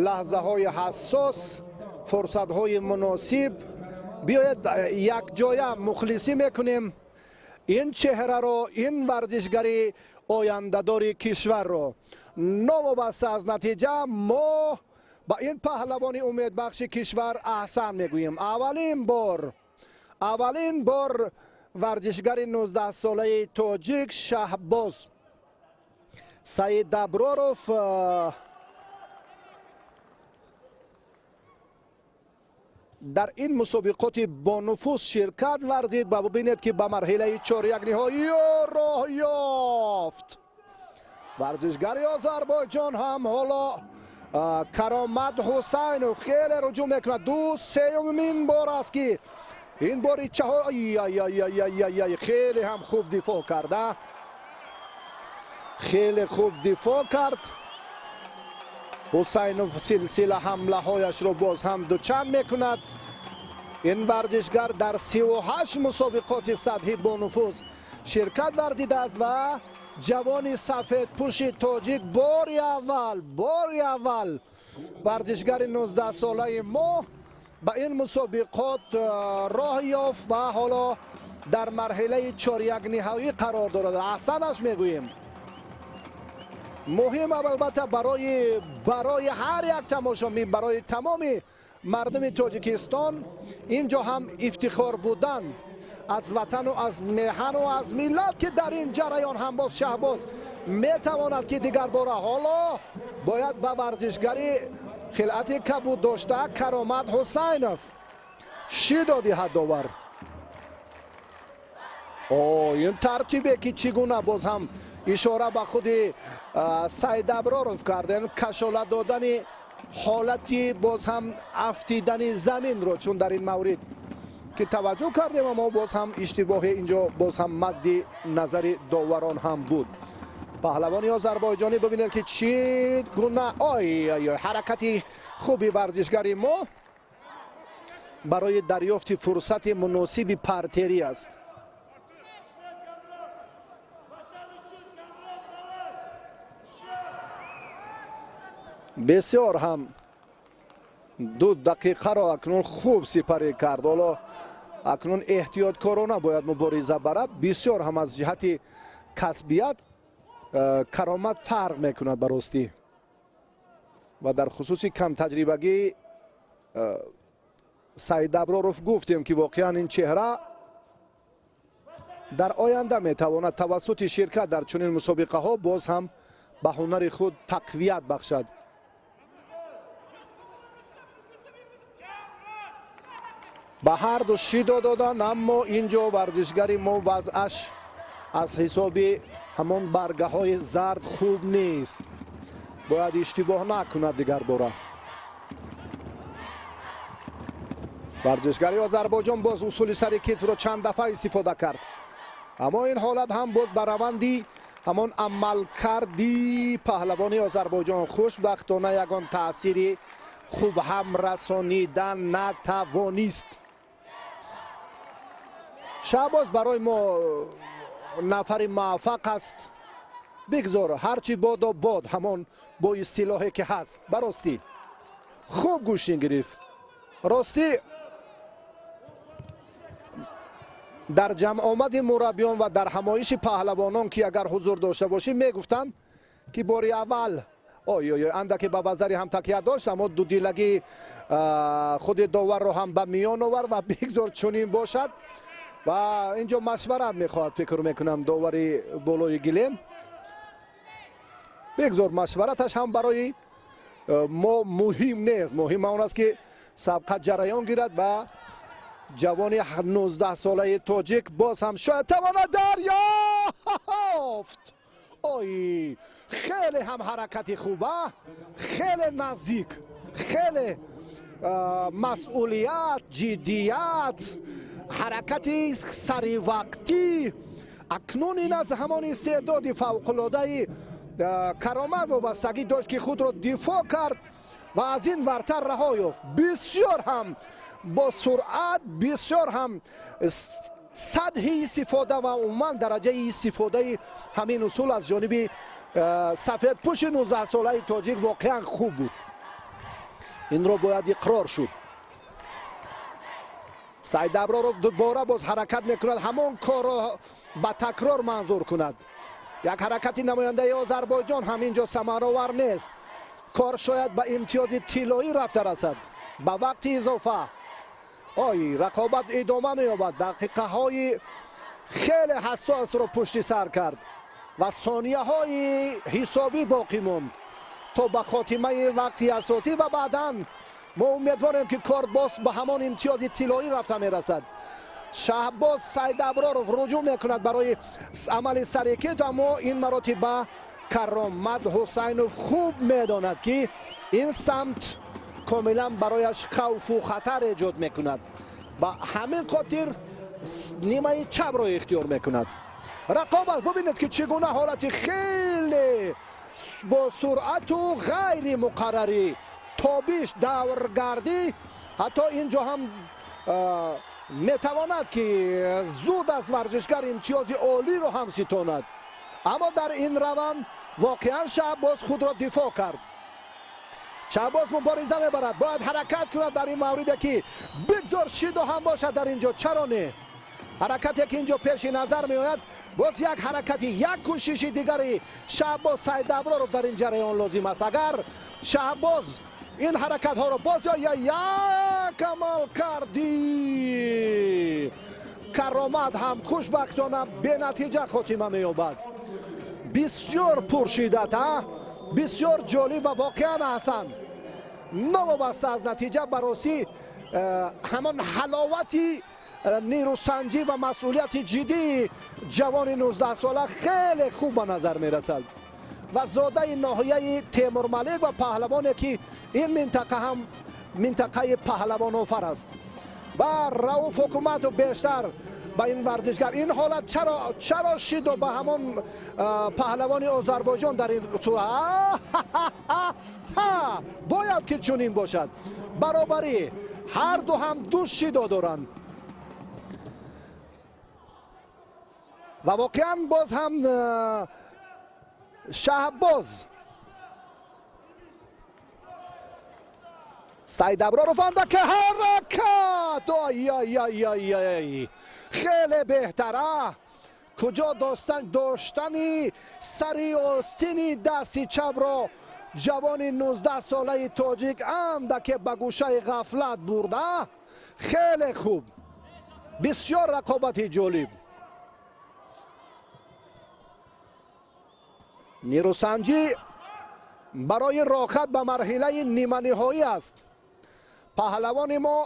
Лаҳзаҳои ҳассос, фурсатҳои муносиб. Биёед, якҷоя мухлисӣ мекунем ин чеҳраро, ин варзишгари ояндадори кишварро. Новобаста аз натиҷа, мо ба ин паҳлавони умедбахши кишвар аҳсан мегӯем. Аввалин бор варзишгари 19-солаи тоҷик Шаҳбоз Саидаброров дар ин мусобиқоти бонуфуз ширкат варзид ва бубинед, ки ба марҳилаи чорякниҳоӣ роҳ ёфт. Варзишгари Озарбойҷон ҳам ҳоло, Каромат Ҳусайнов, хеле ҳуҷум мекунад. Ду сеюмин бор аст, ки ин бори чаҳор. Хеле ҳам хуб дифоъ карда, хеле хуб дифоъ кард Ҳусайнов. Силсила ҳамлаҳояшро боз ҳам дучанд мекунад. Ин варзишгар дар 38 мусобиқоти сатҳи бонуфуз ширкат варзидааст ва ҷавони сафедпӯши тоҷик бори аввал варзишгари 19-солаи мо ба ин мусобиқот роҳ ёфт ва ҳоло дар марҳилаи чорякниҳоӣ қарор дорад. Аҳсанаш мегӯем. Муҳим, албатта, барои ҳар як тамошобин, барои тамоми мардуми Тоҷикистон ин ҷо ҳам ифтихор будан аз ватану аз меҳану аз миллат, ки дар ин ҷараён ҳам боз Шаҳбоз метавонад, ки дигарбора ҳоло бояд ба варзишгари хилъати кабуд дошта Каромат Ҳусайнов шидо диҳад довар. О, ин тартибе, ки чӣ гуна боз ҳам ишора ба худи Саидаброров кардем, кашола додани ҳолати боз ҳам афтидани заминро, чун дар ин маврид ки таваҷҷӯҳ кардем, аммо боз ҳам иштибоҳе инҷо боз ҳам мадди назари доварон ҳам буд. Паҳлавони озарбойҷонӣ, бибинед, ки чӣ гуна ой ҳаракати хуби варзишгари мо барои дарёфти фурсати муносиби партерӣ аст. Бисёр ҳам 2 дақиқаро акнун хуб сипарӣ кард. Ҳоло акнун эҳтиёткорона бояд мубориза барад. Бисёр ҳам аз ҷиҳати касбият Каромат фарқ мекунад ба ростӣ ва дар хусуси камтаҷрибагӣ Саидаброров гуфтем, ки воқеан ин чеҳра дар оянда метавонад тавассути ширкат дар чунин мусобиқаҳо боз ҳам ба ҳунари худ тақвият бахшад. Ба ҳарду шидо доданд, аммо ин ҷо варзишгари мо вазъаш аз ҳисоби ҳамон баргаҳои зард хуб нест, бояд иштибоҳ накунад дигарбора. Варзишгари Озарбойҷон боз усули сари китфро чанд дафъа истифода кард, аммо ин ҳолат ҳам боз ба раванди ҳамон амалкарди паҳлавони Озарбойҷон хушбахтона ягон таъсири хуб ҳам расонида натавонист. Шаҳбоз барои мо нафари муваффақ аст. Бигзор ҳарчи бодо бод, ҳамон бо истилоҳе ки ҳаст. Ба ростӣ хуб гӯштин гирифт. Ростӣ, дар ҷамъомади мураббиён ва дар ҳамоиши паҳлавонон, ки агар ҳузур дошта бошӣ, мегуфтанд, ки бори аввал ой ой андаке ба вазари ҳам такя дошт, аммо дудилагӣ худи доварро ҳам ба миён овард ва бигзор чунин бошад. Ва инҷо машварат мехоҳад, фикр мекунам, довари болои гилем. Бигзор, машвараташ ҳам барои мо муҳим нест. Муҳим он аст, ки сабқат ҷараён гирад ва ҷавони 19-солаи тоҷик боз ҳам шояд тавонад дарёфт. Ой, хеле ҳам ҳаракати хуба, хеле наздик, хеле масъулият, ҷиддият, ҳаракати саривақтӣ. Акнун ин аз ҳамон истеъдоди фавқулодаи Каромат вобастагӣ дошт, ки худро дифоъ кард ва аз ин вартар раҳо ёфт. Бисёр ҳам бо суръат, бисёр ҳам сатҳи истифода ва умуман дараҷаи истифодаи ҳамин усул аз ҷониби сафедпӯши 19-солаи тоҷик воқеан хуб буд. Инро бояд иқрор шуд. Сайдаброров дубора боз ҳаракат мекунад, ҳамон корро ба такрор манзур кунад. Як ҳаракати намояндаи Озарбойҷон ҳам инҷо самаровар нест. Кор шояд ба имтиёзи тиллоӣ рафта расад ба вақти изофа. Ой, рақобат идома меёбад. Дақиқаҳои хеле ҳассосро пушти сар кард ва сонияҳои ҳисобӣ боқӣ монд то ба хотимаи вақти асосӣ, ва баъдан мо умедворем, ки кор боз ба ҳамон имтиёзи тиллоӣ рафта мерасад. Шаҳбоз Сайдаброров руҷӯъ мекунад барои амали сарикит, аммо ин маротиба Каромат Ҳусайнов хуб медонад, ки ин самт комилан барояш хавфу хатар эҷод мекунад, ба ҳамин хотир нимаи чапро ихтиёр мекунад. Рақобат, бубинед, ки чӣ гуна ҳолати хеле бо суръату ғайримуқаррарӣ, тобиш, давргардӣ. Ҳатто ин ҷо ҳам метавонад, ки зуд аз варзишгар имтиёзи олиро ҳам ситонад, аммо дар ин раванд воқеан Шаҳбоз худро дифоъ кард. Шаҳбоз мубориза мебарад, бояд ҳаракат кунад дар ин мавриде, ки бигзор шидо ҳам бошад дар ин ҷо. Чаро не? Ҳаракате, ки ин ҷо пеши назар меояд, боз як ҳаракати, як кӯшиши дигари Шаҳбоз Сайдаброров дар ин ҷараён лозим аст. Агар Шаҳбоз ин ҳаракатҳоро боз як амал кардӣ, Каромат ҳам хушбахтона бенатиҷа хотима меёбад. Бисёр пуршиддат, а бисёр ҷолиб ва воқеан аҳсан. Новобаста аз натиҷа, баросӣ ҳамон ҳаловати нерӯсанҷӣ ва масъулияти ҷиддии ҷавони 19-сола хеле хуб ба назар мерасад. Ва зодаи ноҳияи Темурмалик ва паҳлавоне, ки ин минтақа ҳам минтақаи паҳлавонофар аст. Ва Рауф Ҳукуматов бештар ба ин варзишгар ин ҳолат чаро шидо ба ҳамон паҳлавони Озарбойҷон дар ин сурат бояд, ки чунин бошад. Баробарӣ, ҳар ду ҳам ду шидо доранд ва воқеан боз ҳам Шаҳбоз Сайдаброров андаке ҳаракат. Ой, хеле беҳтара. Куҷо доштани сари остини дасти чапро ҷавони 19-солаи тоҷик андаке ба гӯшаи ғафлат бурда. Хеле хуб, бисёр рақобати ҷолиб. Нерӯсанҷӣ барои роҳат ба марҳилаи ниманиҳоӣ аст. Паҳлавони мо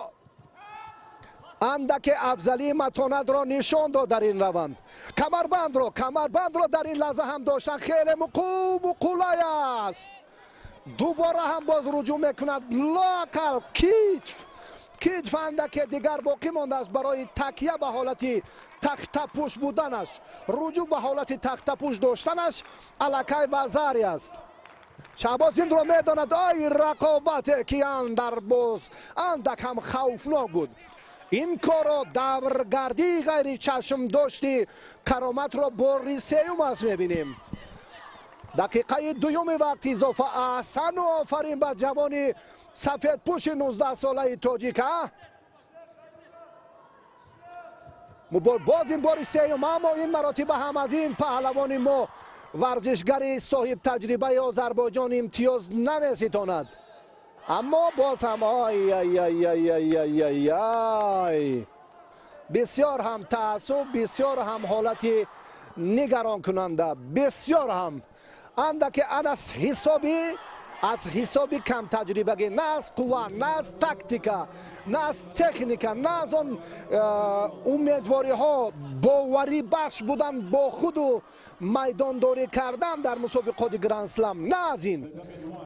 андаке афзалии матонатро нишон дод дар ин раванд. Камарбандро дар ин лаҳза ҳам доштан хеле муқулай аст. Дубора ҳам боз руҷӯъ мекунад. Лоақал китф андаке дигар боқӣ мондааст барои такя ба ҳолати тахтапӯш буданаш. Руҷӯъ ба ҳолати тахтапӯш доштанаш аллакай вазари аст. Шаҳбоз инро медонад. Ай, рақобате, ки андар боз андак ҳам хавфнок буд. Ин корро давргардии ғайричашмдошти Кароматро бори сеюм аст мебинем. Дақиқаи дуюми вақти изофа. Аҳсану офарин ба ҷавони сафедпӯши 19-солаи тоҷик. Боз ин бори сеюм, аммо ин маротиба ҳам аз ин паҳлавони мо, варзишгари соҳибтаҷрибаи Озарбойҷон, имтиёз намеситонад. Аммо боз ҳам ай, бисёр ҳам таассуф, бисёр ҳам ҳолати нигаронкунанда, бисёр ҳам андаке аз ҳисоби камтаҷрибагӣ, на аз қувва, на аз тактика, на аз техника, на аз он умедвориҳо, боварибахш будан бо худу майдондорӣ кардан дар мусобиқоти Гранд Слам, на аз ин.